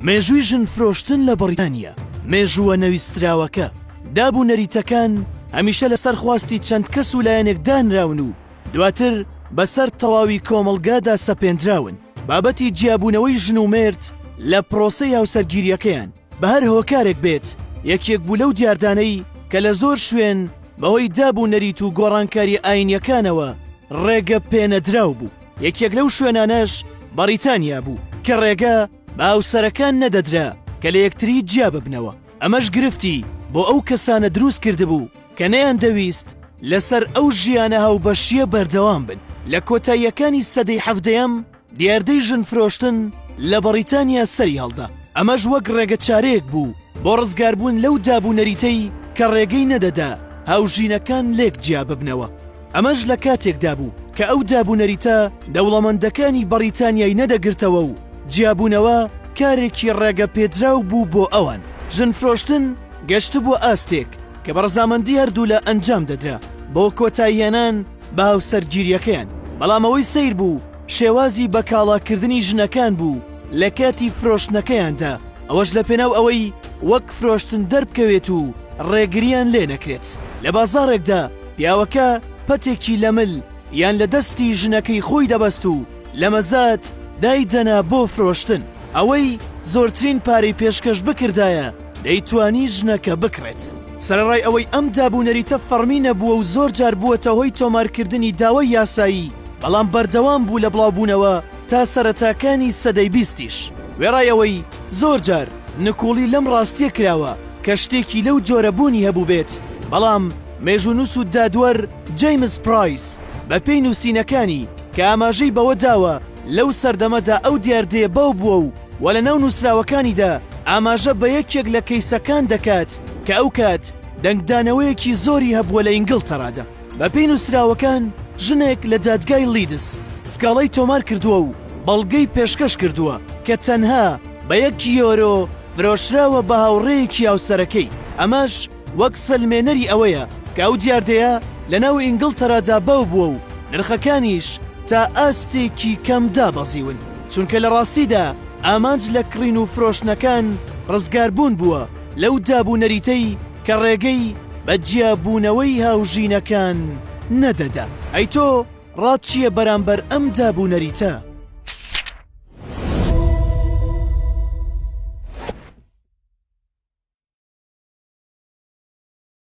مێژووی ژن فرۆشتن لە بەڕیتانیا، مێژووە نەویستراوەکە، داب و نەریتەکان هەمیشە لەسەر خواستی چەند کەس و لایەنێک دانراون و دواتر بەسەر تەواوی کۆمەڵگادا سەپێندراون. بابەتی جیابوونەوەی ژن و مێرد لە پرۆسەی هاوسەرگیرییەکەیان بە هەر هۆکارێک بێت یەکێک بوو لەو دیاردانەی کە لە زۆر شوێن بەهۆی داب و نەریت و گۆڕانکارییە ئایینییەکانەوە ڕێگە پێنەدراو بوو. یەکێک لەو شوێنانەش بەڕیتانیا بوو کە ڕێگە بە هاوسەرەکان نەدەدرا کە لە یەکتری جیا ببنەوە، ئەمەش گرفتی بۆ ئەو کەسانە دروست کردبوو کە نەیاندەویست لەسەر ئەو ژیانە هاوبەشییە بەردەوام بن. لە کۆتاییەکانی سەدەی حەڤدەیەم دیاردەی ژن فرۆشتن لە بەڕیتانیا سەری هەڵدا، ئەمەش وەک ڕێگەچارەیەک بوو بۆ ڕزگاربوون لەو داب و نەریتەی کە ڕێگەی نەدەدا هاوژینەکان لێک جیا ببنەوە. ئەمەش لە کاتێکدا بوو کە ئەو داب و نەریتە دەوڵەمەندەکانی بەڕیتانیای نەدەگرتەوە و جیابوونەوە کارێکی ڕێگە پێدراو بوو بۆ ئەوان. ژن فرۆشتن گەشتبووە ئاستێک کە بە ڕەزامەندی هەردوولا ئەنجام دەدرا بۆ کۆتاییهێنان بە هاوسەرگیرییەکەیان، بەڵام ئەوەی سەیر بوو شێوازی بەکاڵاکردنی ژنەکان بوو لە کاتی فرۆشتنەکەیاندا، ئەوەش لە پێناو ئەوەی وەک فرۆشتن دەربکەوێت و ڕێگرییان لێ نەکرێت. لە بازاڕێکدا پیاوەکە پەتێکی لە مل یان لە دەستی ژنەکەی خۆی دەبەست و لە مەزاد دایدەنا بۆ فرۆشتن، ئەوەی زۆرترین پارەی پێشکەش بکردایە دەیتوانی ژنەکە بکڕێت. سەرەڕای ئەوەی ئەم داب و نەریتە فەڕمی نەبووە و زۆر جار بووەتە هۆی تۆمارکردنی داوای یاسایی، بەڵام بەردەوام بوو لە بڵاوبوونەوە تا سەرەتاکانی سەدەی بیستیش، وێڕای ئەوەی زۆر جار نکوڵی لەم ڕاستییە کراوە کە شتێکی لەو جۆرە بوونی هەبووبێت، بەڵام مێژوونووس و دادوەر جەیمس پرایس بەپێی نووسینەکانی کە ئاماژەی بەوە داوە لەو سەردەمەدا ئەو دیاردەیە باو بووە و و لەناو نووسراوەکانیدا ئاماژە بە یەکێک لە کەیسەکان دەکات کە ئەوکات دەنگدانەوەیەکی زۆری هەبووە لە ئینگڵتەرادا. بەپێی نووسراوەکان ژنێک لە دادگای لیدز سکاڵای تۆمار کردووە و بەڵگەی پێشکەش کردووە کە تەنها بە یەک یۆرۆ فرۆشراوە بە هاوڕێیەکی هاوسەرەکەی، ئەمەش وەک سەلمێنەری ئەوەیە کە ئەو دیاردەیە لەناو ئینگڵتەرادا باو بووە و نرخەکانیش تا ئاستێکی کەم دابەزیون، چونکە لە ڕاستیدا ئامانج لە کڕین و فرۆشتنەکان ڕزگاربوون بووە لەو داب و نەریتەی کە ڕێگەی بە جیابوونەوەی هاوژینەکان نەدەدا. ئەی تۆ ڕات چییە بەرامبەر ئەم داب و نەریتە؟